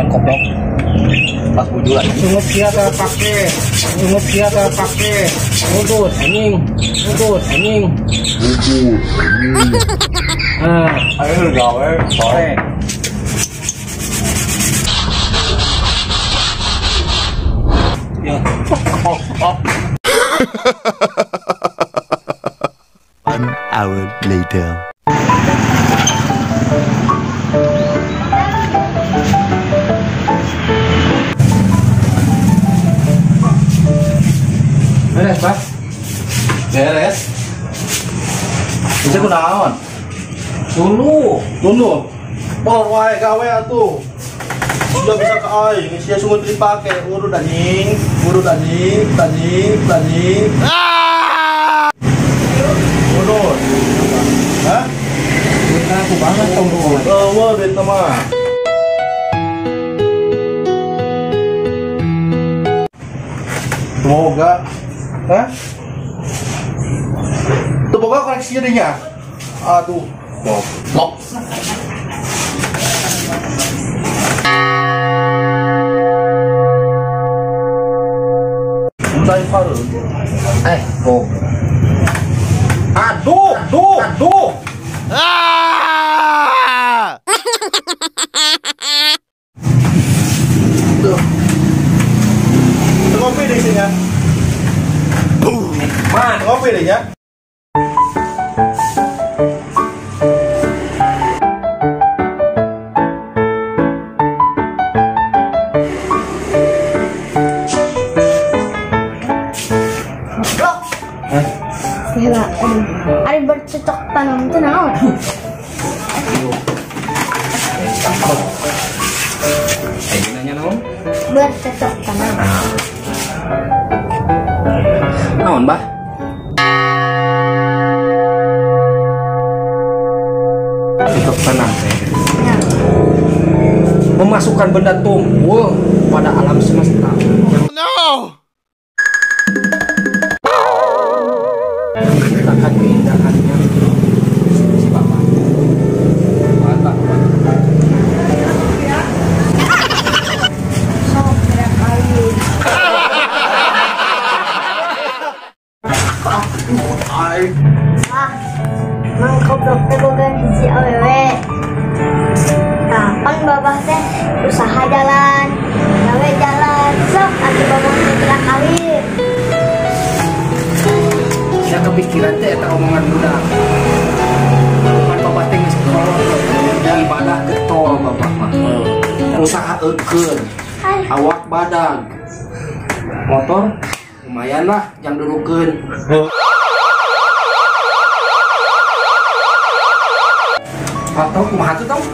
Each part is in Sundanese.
Aing goblok. Pas bujulan. Sungut sia teh pake. Sungut sia teh pake. Udut anjing. Udut anjing. Udut anjing. Ah, ayo gawe sore. Ya. 1 hour later. Beres, Pak. Beres. Bisa kunaon? Tulu, tulu. Molor wae gawe atuh. Sudah bisa ke aing, sia sungut dipake, urut anjing, urut anjing, anjing, anjing. Ah! Urut. Hah? Duitna aku banget tong duit. Eueuh duitna mah. Semoga. Hah? Tuh boga koneksinya deh nya. Aduh, goblok. Eh, goblok. Aduh, aduh, aduh. Ah! Tuh. Ngopi deh sini ya. Nikmat. Ngopi deh ya. Gila, ari bercocok tanam itu naon? Eh, nanya naon? Bercocok tanam. Naon, Bah? Cocok tanam teh. Ya. Memasukkan benda tumbuh pada alam semesta. No. Menciptakan keindahannya si bapak. Mantap. Sok gerak kali. Ah, mang goblok teh boga hiji awewe. Tah, pan babah teh usaha jalan, gawe jalan, sok atuh babah teh gerak kawin. Saya kepikiran teh eta omongan budak. Pan bapak teh geus kolot, ibadah getol bapak mah. Usaha eukeun, awak badag. Motor lumayan lah jang durukeun. Atau kumaha tuh tong?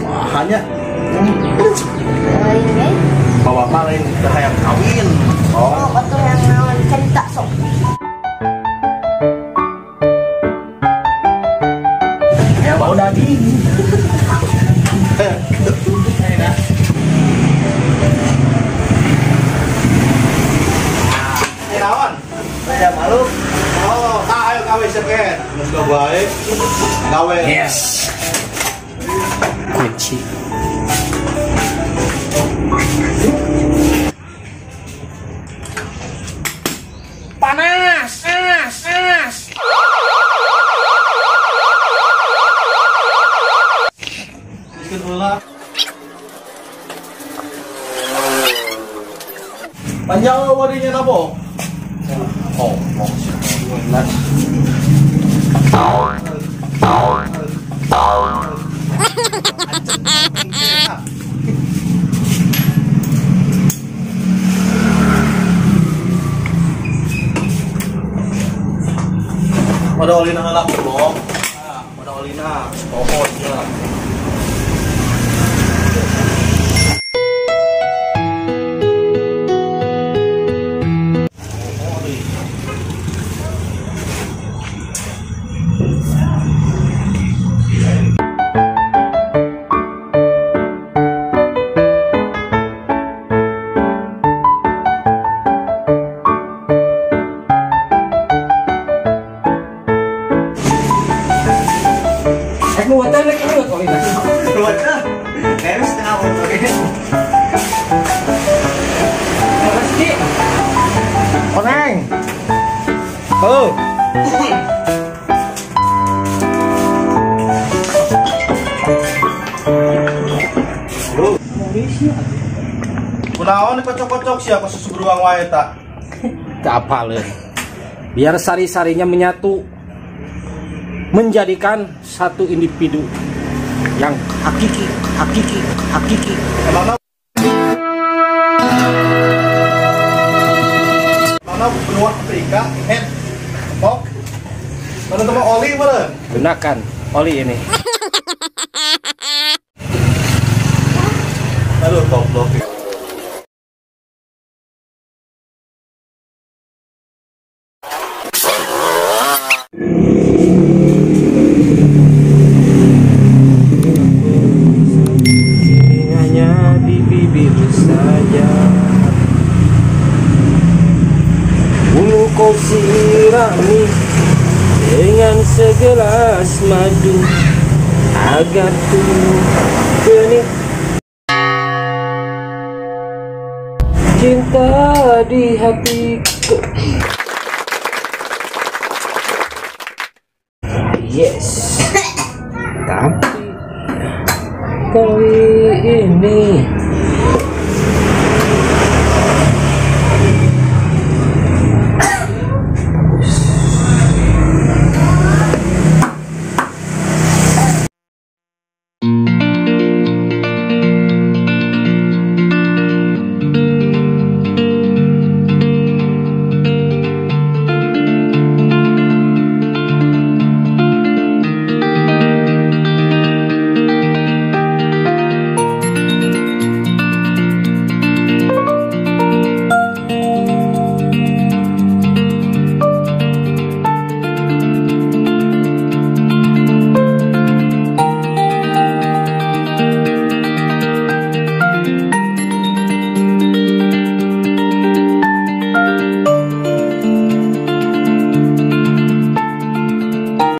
Wah, hanya. Bapak mah lain hayang kawin. Oh, atuh yang naon cerita sok. Bau daging. Naon? Saya malu. Oh, tah ayo gawe seken. Geus bae. Gawe. Yes. Kunci. Panas, panas, panas. Panjang wadinya nabo. Oh, Pada olina ngalak blok. Pada olina pohon ya. lagi urut oli. Bener. Beres tengah urut oke. Ki. Koneng. Oh. Kunaon dikocok-kocok sia susu beruang wae ta. Teu apaleun. Biar sari-sarinya menyatu menjadikan satu individu yang hakiki, hakiki, hakiki. Mana benua Afrika, head, pok, mana tempat oli mana? Gunakan oli ini. Aduh, goblok. Hanya di bibir saja. Bulu kau sirami dengan segelas madu agar tumbuh benih cinta di hatiku. Yes. Tapi kali ini